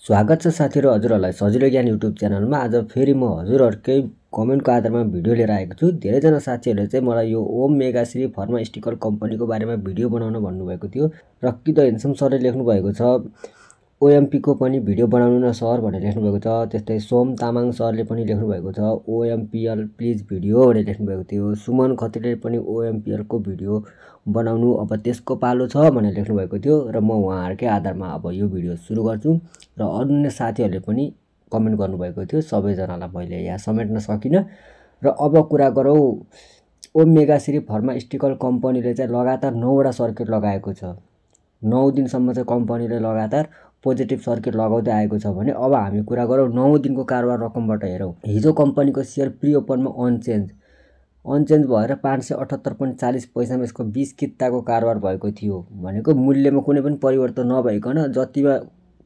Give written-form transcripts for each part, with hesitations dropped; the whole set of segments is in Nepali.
स्वागत छ साथीहरु हजुरहरुलाई सजिलो ज्ञान युट्युब च्यानलमा। आज फेरि म हजुरहरुकै कमेन्टको आधारमा भिडियो लिएर आएको छु। धेरैजना साथीहरुले चाहिँ मलाई यो ओम मेगाश्री फार्मास्युटिकल कम्पनीको बारेमा भिडियो बनाउन भन्नुभएको थियो र कि द हेन्डसम सरले लेख्नु भएको छ ओएमपी को पनि भिडियो बनाउनु न सर भनेर लेख्नु भएको छ। त्यस्तै सोम तामाङ सरले पनि लेख्नु भएको छ ओएमपीएल प्लिज भिडियो भनेर लेख्नु भएको थियो। सुमन खत्रीले पनि ओएमपीएल को भिडियो बनाउनु अब त्यसको पालो छ भनेर लेख्नु भएको थियो र म उहाँहरुकै आधारमा अब यो भिडियो सुरु गर्छु र अन्य साथीहरुले पनि कमेन्ट गर्नुभएको थियो। सबैजनालाई मैले यहाँ समेट्न सकिन र अब कुरा गरौँ ओम मेगाश्री फार्मास्युटिकल कम्पनीले चाहिँ लगातार 9 वटा सर्किट लगाएको छ। 9 दिनसम्म चाहिँ कम्पनीले लगातार पोजिटिभ सर्किट लगाउँदै आएको छ भने अब हामी कुरा गरौँ 9 दिनको कारोबार रकमबाट हेरौँ। हिजो कम्पनीको शेयर प्री ओपनमा अनचेन्ज भएर 578.40 पैसामा यसको 20 किताको कारोबार भएको थियो। भनेको मूल्यमा कुनै पनि परिवर्तन नभइकन जतिमा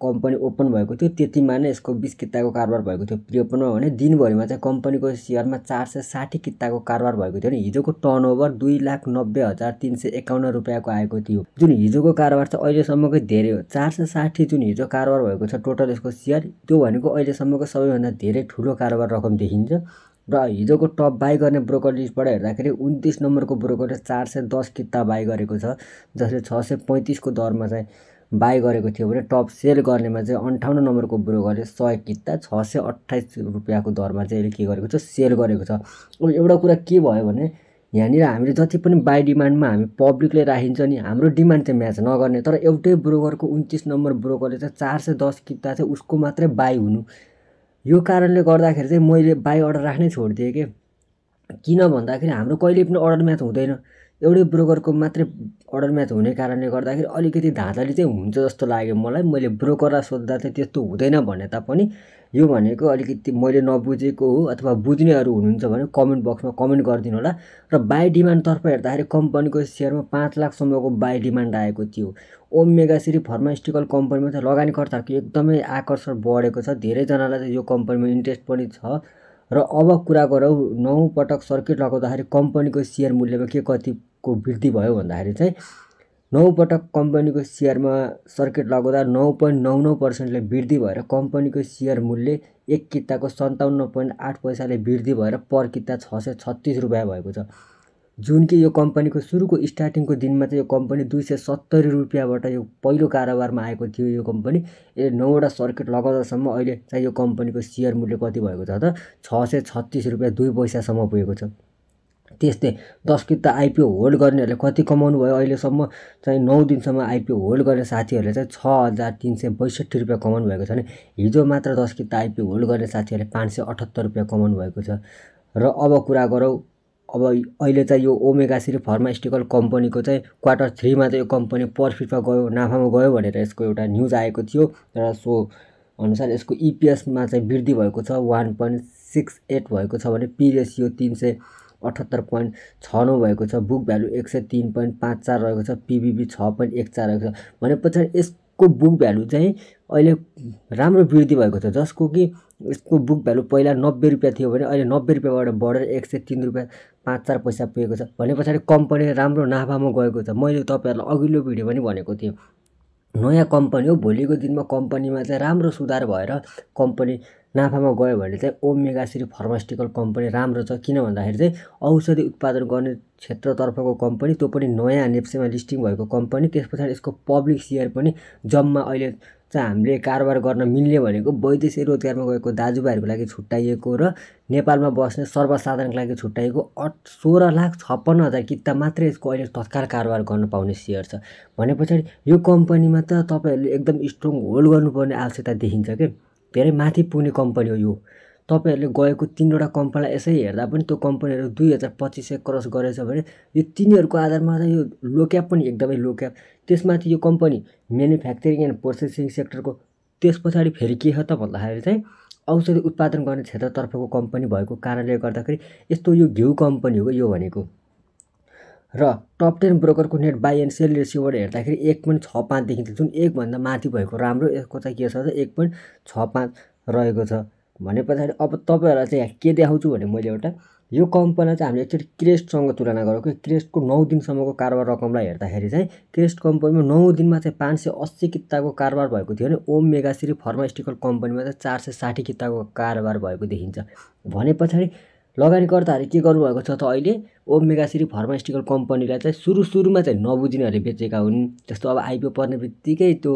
कम्पनी ओपन भएको थियो त्यतिमा नै यसको 20 किताको कारोबार भएको थियो प्री ओपनमा। भने दिनभरिमा चाहिँ कम्पनीको शेयरमा 460 किताको कारोबार भएको थियो। हिजोको टर्नओभर 2,90,351 रुपैयाँको आएको थियो। जुन हिजोको कारोबार चाहिँ अहिलेसम्मकै धेरै हो। 460 जुन हिजो कारोबार भएको छ टोटल यसको शेयर, त्यो भनेको अहिलेसम्मको सबैभन्दा धेरै ठुलो कारोबार रकम देखिन्छ। र हिजोको टप बाई गर्ने ब्रोकर लिस्टबाट हेर्दाखेरि 29 नम्बरको ब्रोकरले 410 किता बाई गरेको छ, जसले 635 को दरमा चाहिँ बाई गरेको थियो भने टप सेल गर्नेमा चाहिँ 58 नम्बरको ब्रोकरले 100 किता 628 रुपैयाँको दरमा चाहिँ के गरेको छ, सेल गरेको छ। अब एउटा कुरा के भयो भने यहाँनिर हामीले जति पनि बाई डिमान्डमा हामी पब्लिकले राखिन्छ नि, हाम्रो डिमान्ड चाहिँ म्याच नगर्ने, तर एउटै ब्रोकरको 29 नम्बर ब्रोकरले चाहिँ 410 किता चाहिँ उसको मात्रै बाई हुनु, यो कारणले गर्दाखेरि चाहिँ मैले बाई अर्डर राख्नै छोडिदिएँ के। किन भन्दाखेरि हाम्रो कहिले पनि अर्डर म्याच हुँदैन, एउटै ब्रोकरको मात्रै अर्डर म्याच हुने कारणले गर्दाखेरि अलिकति धाँधली चाहिँ हुन्छ जस्तो लाग्यो मलाई। मैले ब्रोकरलाई सोद्धा चाहिँ त्यस्तो हुँदैन भने तापनि यो भनेको अलिकति मैले नबुझेको हो, अथवा बुझ्नेहरू हुनुहुन्छ भने कमेन्ट बक्समा कमेन्ट गरिदिनु होला। र बाई डिमान्डतर्फ हेर्दाखेरि कम्पनीको सेयरमा 5 लाखसम्मको बाई डिमान्ड आएको थियो। ओम मेगाश्री फार्मास्युटिकल कम्पनीमा चाहिँ लगानीकर्ताहरूको एकदमै आकर्षण बढेको छ, धेरैजनालाई चाहिँ यो कम्पनीमा इन्ट्रेस्ट पनि छ। र अब कुरा गरौँ 9 पटक सर्किट लगाउँदाखेरि कम्पनीको सेयर मूल्यमा के कतिको वृद्धि भयो भन्दाखेरि चाहिँ 9 पटक कम्पनीको सेयरमा सर्किट लगाउँदा 9.99% वृद्धि भएर कम्पनीको सेयर मूल्य 1 किताको 57.8 पैसाले वृद्धि भएर पर किता 636 रुपैयाँ भएको छ। जुन कि यो कम्पनीको सुरुको स्टार्टिङको दिनमा चाहिँ यो कम्पनी 270 रुपैयाँबाट यो पहिलो कारोबारमा आएको थियो। यो कम्पनी 9 वटा सर्किट लगाउँदासम्म अहिले चाहिँ यो कम्पनीको सेयर मूल्य कति भएको छ त 636 रुपैयाँ 2 पैसासम्म पुगेको छ। त्यस्तै 10 किता आइपिओ होल्ड गर्नेहरूले कति कमाउनु भयो अहिलेसम्म चाहिँ 9 दिनसम्म आइपिओ होल्ड गर्ने साथीहरूले चाहिँ 6,362 रुपैयाँ कमाउनु भएको छ भने हिजो मात्र 10 किता आइपिओ होल्ड गर्ने साथीहरूले 578 रुपैयाँ कमाउनु भएको छ। र अब कुरा गरौँ अब अहिले चाहिँ यो ओम मेगाश्री फार्मास्युटिकल कम्पनीको चाहिँ क्वार्टर 3 मा चाहिँ यो कम्पनी प्रफिटमा गयो, नाफामा गयो भनेर यसको एउटा न्युज आएको थियो। र सो अनुसार यसको इपिएसमा चाहिँ वृद्धि भएको छ 1.68 भएको छ भने पी रेसियो 378.69 भएको छ, बुक भ्यालु 103.54 रहेको छ, पीबीबी 6.14 रहेको छ। भनेपछि यसको बुक भ्यालु चाहिँ अहिले राम्रो वृद्धि भएको छ, जसको कि यसको बुक भ्यालु पहिला 90 रुपैयाँ थियो भने अहिले 90 रुपैयाँबाट बढेर 103 रुपैयाँ 54 पैसा पुगेको छ। भने पछाडि कम्पनी राम्रो नाफामा गएको छ। मैले तपाईहरुलाई अघिल्लो भिडियो पनि भनेको थिएँ, नयाँ कम्पनी हो, भोलिको दिनमा कम्पनीमा चाहिँ राम्रो सुधार भएर कम्पनी नाफामा गयो भने चाहिँ ओम मेगाश्री फार्मास्युटिकल कम्पनी राम्रो छ। किन भन्दाखेरि चाहिँ औषधि उत्पादन गर्ने क्षेत्रतर्फको कम्पनी, त्यो पनि नयाँ नेप्सेमा लिस्टिङ भएको कम्पनी। त्यस पछाडि यसको पब्लिक सेयर पनि जम्मा अहिले चाहिँ हामीले कारोबार गर्न मिल्ने भनेको वैदेशिक रोजगारमा गएको दाजुभाइहरूको लागि छुट्याइएको र नेपालमा बस्ने सर्वसाधारणको लागि छुट्याइएको 16,56,000 किता मात्रै यसको अहिले तत्काल कारोबार गर्न पाउने सेयर छ। भने पछाडि यो कम्पनीमा त तपाईहरुले एकदम स्ट्रङ होल्ड गर्नुपर्ने आवश्यकता देखिन्छ के। धेरै माथि पुग्ने कम्पनी हो यो। तपाईहरुले गएको 3 वटा कम्पनीलाई यसै हेर्दा पनि त्यो कम्पनीहरु 2025 क्रस गरेछ भने यो तिनीहरुको आधारमा चाहिँ यो लो क्याप पनि एकदमै लो क्याप। त्यसमाथि यो कम्पनी म्यानुफ्याक्चरिङ एन्ड प्रोसेसिङ सेक्टरको त्यस पछाडि फेरि के हो त भन्दाखेरि चाहिँ औषधि उत्पादन गर्ने क्षेत्रतर्फको कम्पनी भएको कारणले गर्दाखेरि यस्तो यो घिउ कम्पनी हो यो भनेको। र टप 10 ब्रोकरको नेट बाई एन्ड सेल रेसियोबाट हेर्दाखेरि 1.65 देखिन्छ, जुन 1 भन्दा माथि भएको राम्रो। यसको चाहिँ के छ त 1.65 रहेको छ। भने पछाडि अब तपाईहरुलाई चाहिँ के देखाउँछु भने मैले एउटा यो कम्पनीलाई चाहिँ हामीले एकचोटि क्रेस्टसँग तुलना गरौँ कि क्रेस्टको 9 दिनसम्मको कारोबार रकमलाई हेर्दाखेरि चाहिँ क्रेस्ट कम्पनीमा 9 दिनमा चाहिँ 580 किताको कारोबार भएको थियो भने ओम मेगाश्री फार्मास्युटिकल कम्पनीमा चाहिँ 460 किताको कारोबार भएको देखिन्छ। भने पछाडि लगानीकर्ताहरूले के गर्नुभएको छ त अहिले ओम मेगाश्री फार्मास्युटिकल कम्पनीलाई चाहिँ सुरुमा चाहिँ नबुझिनेहरूले बेचेका हुन्। जस्तो अब आइपिओ पर्ने बित्तिकै त्यो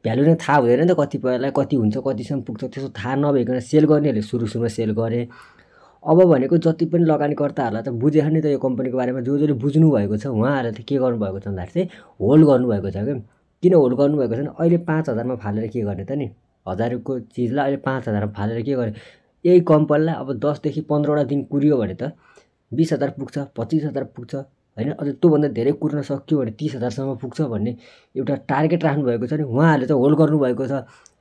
भ्यालु नै थाहा हुँदैन नि त, कतिपयलाई कति हुन्छ कतिसम्म पुग्छ त्यस्तो थाहा नभइकन सेल गर्नेहरूले सुरुमा सेल गरे। अब भनेको जति पनि लगानीकर्ताहरूलाई त बुझेछ नि त यो कम्पनीको बारेमा, जसले बुझ्नु भएको छ उहाँहरूले त के गर्नुभएको छ भन्दाखेरि चाहिँ होल्ड गर्नुभएको छ। क्या किन होल्ड गर्नुभएको छ भने अहिले 5,000मा फालेर के गर्ने त नि, 1000को चिजलाई अहिले 5,000मा फालेर के गर्ने। यही कम्पनीलाई अब 10देखि 15वटा दिन कुरियो भने त 20,000 पुग्छ, 25,000 पुग्छ होइन, अझ त्योभन्दा धेरै कुर्न सक्यो भने 30,000सम्म पुग्छ भन्ने एउटा टार्गेट राख्नुभएको छ नि। उहाँहरूले चाहिँ होल्ड गर्नुभएको छ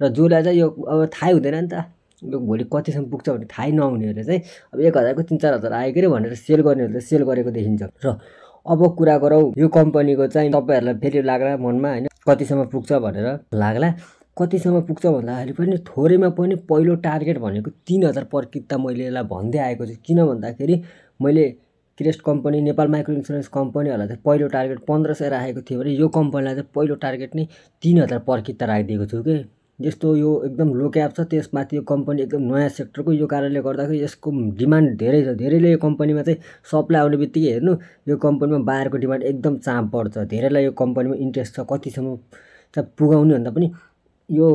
र जसलाई चाहिँ यो अब थाहै हुँदैन नि त, यो भोलि कतिसम्म पुग्छ भने थाहै नहुनेहरूले चाहिँ अब 1,000को 3-4,000 आयो के भनेर सेल गर्नेहरूले सेल गरेको देखिन्छ। र अब कुरा गरौँ यो कम्पनीको चाहिँ तपाईँहरूलाई फेरि लाग्ला मनमा होइन कतिसम्म पुग्छ भनेर लाग्ला। कतिसम्म पुग्छ भन्दाखेरि पनि थोरैमा पनि पहिलो टार्गेट भनेको 3,000 पर किता मैले यसलाई भन्दै आएको छु। किन भन्दाखेरि मैले crest company, Nepal micro insurance कम्पनीहरूलाई चाहिँ पहिलो टार्गेट 1500 राखेको थियो भने यो कम्पनीलाई चाहिँ पहिलो टार्गेट नै 3,000 पर किता राखिदिएको छु कि। जस्तो यो एकदम लो क्याप छ, त्यसमाथि यो कम्पनी एकदम नयाँ सेक्टरको, यो कारणले गर्दाखेरि यसको डिमान्ड धेरै छ। धेरैले यो कम्पनीमा चाहिँ सप्लाई आउने बित्तिकै हेर्नु यो कम्पनीमा बायरको डिमान्ड एकदम चाँप बढ्छ। धेरैलाई यो कम्पनीमा इन्ट्रेस्ट छ। कतिसम्म चाहिँ पुगाउने भन्दा पनि यो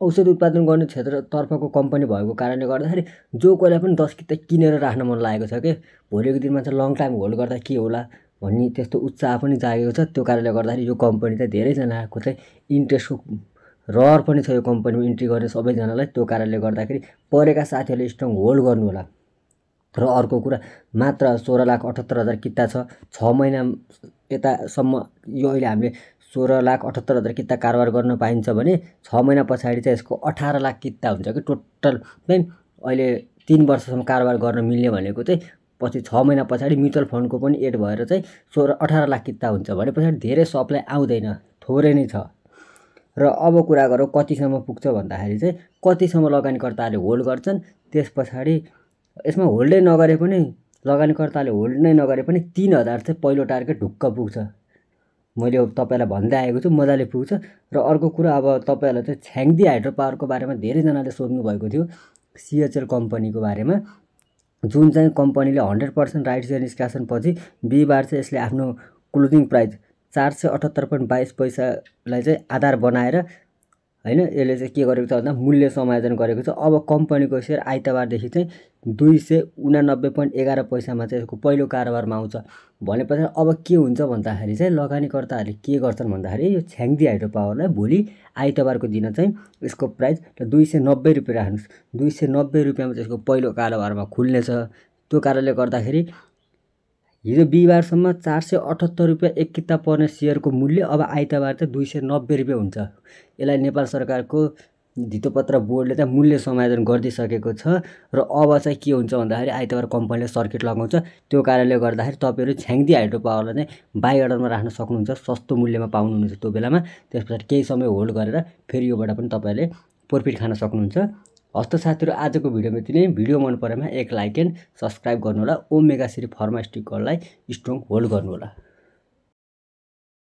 औषध उत्पादन गर्ने क्षेत्रतर्फको कम्पनी भएको कारणले गर्दाखेरि जो कोहीलाई पनि 10 किता किनेर राख्न मन लागेको छ कि भोलिको दिनमा चाहिँ लङ टाइम होल्ड गर्दा के होला भन्ने त्यस्तो उत्साह पनि जागेको छ। त्यो कारणले गर्दाखेरि यो कम्पनी चाहिँ धेरैजनाको चाहिँ इन्ट्रेस्टको रहर पनि छ यो कम्पनीमा इन्ट्री गर्ने सबैजनालाई। त्यो कारणले गर्दाखेरि परेका साथीहरूले स्ट्रङ होल्ड गर्नु होला। र अर्को कुरा मात्र 16,78,000 किता छ। 6 महिना यतासम्म यो अहिले हामीले 16,78,000 किता कारोबार गर्न पाइन्छ भने 6 महिना पछाडि चाहिँ यसको 18 लाख किता हुन्छ कि टोटल चाहिँ अहिले 3 वर्षसम्म कारोबार गर्न मिल्ने भनेको चाहिँ पछि 6 महिना पछाडि म्युचुअल फन्डको पनि एड भएर चाहिँ 18 लाख किता हुन्छ भने पछाडि धेरै सप्लाई आउँदैन, थोरै नै छ। र अब कुरा गरौँ कतिसम्म पुग्छ भन्दाखेरि चाहिँ कतिसम्म लगानीकर्ताहरूले होल्ड गर्छन्। त्यस पछाडि यसमा होल्डै नगरे पनि लगानीकर्ताले होल्ड नै नगरे पनि 3,000 चाहिँ पहिलो टार्गेट ढुक्क पुग्छ। मैले तपाईँलाई भन्दै आएको छु, मजाले पुग्छ। र अर्को कुरा अब तपाईँहरूलाई चाहिँ छ्याङ्दी हाइड्रो पावरको बारेमा धेरैजनाले सोध्नु भएको थियो, सिएचएल कम्पनीको बारेमा, जुन चाहिँ कम्पनीले 100% राइट सेयर निष्कासनपछि बिहिबार चाहिँ यसले आफ्नो क्लोजिङ प्राइस 478.22 पैसालाई चाहिँ आधार बनाएर होइन यसले चाहिँ के गरेको छ भन्दा मूल्य समायोजन गरेको छ। अब कम्पनीको सेयर आइतबारदेखि चाहिँ 289.11 पैसामा चाहिँ यसको पहिलो कारोबारमा आउँछ। भनेपछि अब के हुन्छ भन्दाखेरि चाहिँ लगानीकर्ताहरूले के गर्छन् भन्दाखेरि यो छ्याङ्दी हाइड्रो पावरलाई भोलि आइतबारको दिन चाहिँ यसको प्राइस 290 रुपियाँ राख्नुहोस्। 290 रुपियाँमा चाहिँ यसको पहिलो कारोबारमा खुल्नेछ। त्यो कारणले गर्दाखेरि हिजो बिहिबारसम्म 478 रुपियाँ एक किता पर्ने सेयरको मूल्य अब आइतबार चाहिँ 290 रुपियाँ हुन्छ। यसलाई नेपाल सरकारको धितोपत्र बोर्डले चाहिँ मूल्य समायोजन गरिदिइसकेको छ। र अब चाहिँ के हुन्छ भन्दाखेरि आइतबार कम्पनीले सर्किट लगाउँछ। त्यो कारणले गर्दाखेरि तपाईँहरू छ्याङ्दी हाइड्रो पावरलाई चाहिँ बाई अर्डरमा राख्न सक्नुहुन्छ, सस्तो मूल्यमा पाउनुहुन्छ त्यो बेलामा। त्यस पछाडि केही समय होल्ड गरेर फेरि योबाट पनि तपाईँहरूले प्रफिट खान सक्नुहुन्छ। हस्त साथीहरू, आजको भिडियोमा यति नै। भिडियो मन परेमा एक लाइक एन्ड सब्सक्राइब गर्नु होला। ओम मेगाश्री फार्मास्युटिकललाई स्ट्रङ होल्ड गर्नु होला।